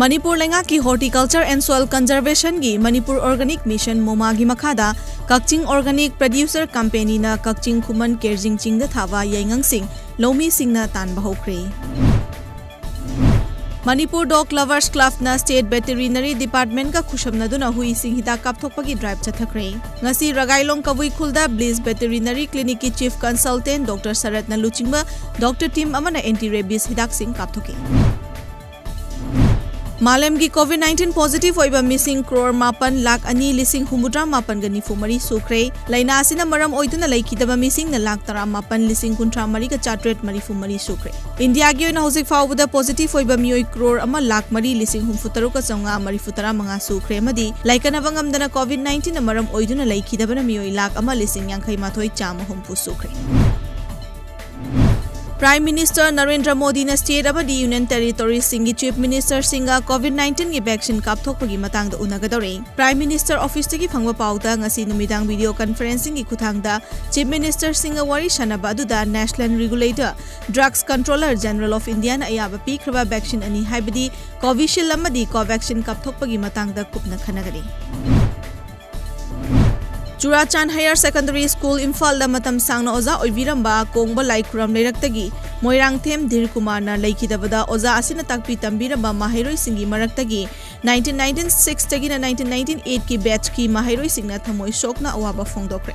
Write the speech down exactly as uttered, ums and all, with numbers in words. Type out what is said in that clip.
ꯃꯅꯤꯄꯨꯔ ꯂꯩꯉꯥꯛꯀꯤ Horticulture and Soil Conservationꯒꯤ Manipur Organic Mission, ꯃꯣꯃꯥꯒꯤ ꯃꯈꯥꯗ ꯀꯛꯆꯤꯡ Organic Producer Companyꯅ ꯀꯛꯆꯤꯡ ꯈꯨꯃꯟ ꯀꯦꯔꯖꯤꯡ ꯆꯤꯡꯗ ꯊꯥꯕ ꯌꯥꯏꯉꯪꯁꯤꯡ ꯂꯧꯃꯤꯁꯤꯡꯅ ꯇꯥꯟꯕ ꯍꯧꯈ꯭ꯔꯦ꯫ Manipur Dog Lovers Clubꯅ State Veterinary Departmentꯀ ꯈꯨꯠꯁꯝꯅꯗꯨꯅ ꯍꯨꯏꯁꯤꯡ ꯍꯤꯗꯥꯛ ꯀꯥꯞꯊꯣꯛꯄꯒꯤ drive ꯆꯠꯊꯈ꯭ꯔꯦ꯫ ꯉꯁꯤ ꯔꯒꯥꯏꯂꯣꯡ ꯀꯕꯨꯏ ꯈꯨꯜꯗ Bliss Veterinary Clinicꯀꯤ Chief Consultant Doctor ꯁꯔꯠꯅ ꯂꯨꯆꯤꯡꯕ doctor team ꯑꯃꯅ anti rabies ꯍꯤꯗꯥꯛꯁꯤꯡ ꯀꯥꯞꯊꯣꯛꯈꯤ꯫ ꯃꯥꯂꯦꯝꯒꯤ COVID nineteen positive ꯑꯣꯏꯕ ꯃꯤꯁꯤꯡ ꯀ꯭ꯔꯣꯔ ꯃꯥꯄꯟ ꯂꯥꯈ ꯑꯅꯤ ꯂꯤꯁꯤꯡ ꯍꯨꯝꯐꯨꯇꯔꯥ ꯃꯥꯄꯟꯒ ꯅꯤꯐꯨ ꯃꯔꯤ ꯁꯨꯈ꯭ꯔꯦ꯫ ꯂꯥꯏꯅꯥ ꯑꯁꯤꯅ ꯃꯔꯝ ꯑꯣꯏꯗꯨꯅ ꯂꯩꯈꯤꯗꯕ ꯃꯤꯁꯤꯡꯅ ꯂꯥꯈ ꯇꯔꯥꯃꯥꯄꯟ ꯂꯤꯁꯤꯡ ꯀꯨꯟꯊ꯭ꯔꯥ ꯃꯔꯤꯒ ꯆꯥꯇ꯭ꯔꯦꯠ ꯃꯔꯤꯐꯨ ꯃꯔꯤ ꯁꯨꯈ꯭ꯔꯦ꯫ ꯏꯟꯗꯤꯌꯥꯒꯤ ꯑꯣꯏꯅ ꯍꯧꯖꯤꯛ ꯐꯥꯎꯕꯗ positive ꯑꯣꯏꯕ ꯃꯤꯑꯣꯏ ꯀ꯭ꯔꯣꯔ ꯑꯃ ꯂꯥꯈ ꯃꯔꯤ ꯂꯤꯁꯤꯡ ꯍꯨꯝꯐꯨ ꯇꯔꯨꯛꯀ ꯆꯥꯝꯃꯉꯥ ꯃꯔꯤꯐꯨ ꯇꯔꯥ ꯃꯉꯥ ꯁꯨꯈ꯭ꯔꯦ ꯑꯃꯗꯤ ꯂꯥꯏꯀꯠꯅꯕ ꯉꯝꯗꯅ COVID nineteenꯅ ꯃꯔꯝ ꯑꯣꯏꯗꯨꯅ ꯂꯩꯈꯤꯗꯕꯅ ꯃꯤꯑꯣꯏ ꯂꯥꯈ ꯑꯃ ꯂꯤꯁꯤꯡ ꯌꯥꯡꯈꯩ ꯃꯥꯊꯣꯏ ꯆꯥꯝꯃ ꯍꯨꯝꯐꯨ ꯁꯨꯈ꯭ꯔꯦ꯫ Prime Minister ꯅꯔꯦꯟꯗ꯭ꯔ ꯃꯣꯗꯤꯅ state ꯑꯃꯗꯤ union territoriesꯁꯤꯡꯒꯤ chief ministerꯁꯤꯡꯒ COVID nineteenꯒꯤ vaccine ꯀꯥꯞꯊꯣꯛꯄꯒꯤ ꯃꯇꯥꯡꯗ ꯎꯅꯒꯗꯧꯔꯦ꯫ Prime Minister officeꯇꯒꯤ ꯐꯪꯕ ꯄꯥꯎꯗ, ꯉꯁꯤ ꯅꯨꯃꯤꯗꯥꯡ video conferencingꯒꯤ ꯈꯨꯠꯊꯥꯡꯗ chief ministerꯁꯤꯡꯒ ꯋꯥꯔꯤ ꯁꯥꯟꯅꯕ ꯑꯗꯨꯗ National Regulator, Drugs Controller General of Indiaꯅ ꯑꯌꯥꯕ ꯄꯤꯈ꯭ꯔꯕ vaccine ꯑꯅꯤ, ꯍꯥꯏꯕꯗꯤ Covishield ꯑꯃꯗꯤ Covaxin ꯀꯥꯞꯊꯣꯛꯄꯒꯤ ꯃꯇꯥꯡꯗ ꯀꯨꯞꯅ ꯈꯟꯅꯒꯅꯤ꯫ ꯆꯨꯔꯥꯆꯥꯟ Higher Secondary School, ꯏꯝꯐꯥꯜꯗ ꯃꯇꯝ ꯁꯥꯡꯅ ꯑꯣꯖꯥ ꯑꯣꯏꯕꯤꯔꯝꯕ ꯀꯣꯡꯕ ꯂꯥꯏꯈꯨꯔꯝ ꯂꯩꯔꯛꯇꯒꯤ ꯃꯣꯏꯔꯥꯡꯊꯦꯝ ꯙꯤꯔ ꯀꯨꯃꯥꯔꯅ ꯂꯩꯈꯤꯗꯕꯗ ꯑꯣꯖꯥ ꯑꯁꯤꯅ ꯇꯥꯛꯄꯤ ꯇꯝꯕꯤꯔꯝꯕ ꯃꯍꯩꯔꯣꯏꯁꯤꯡꯒꯤ ꯃꯔꯛꯇꯒꯤ nineteen ninety-sixꯇꯒꯤꯅ nineteen ninety-eightꯀꯤ batchꯀꯤ ꯃꯍꯩꯔꯣꯏꯁꯤꯡꯅ ꯊꯃꯣꯏ ꯁꯣꯛꯅ ꯑꯋꯥꯕ ꯐꯣꯡꯗꯣꯛꯈ꯭ꯔꯦ꯫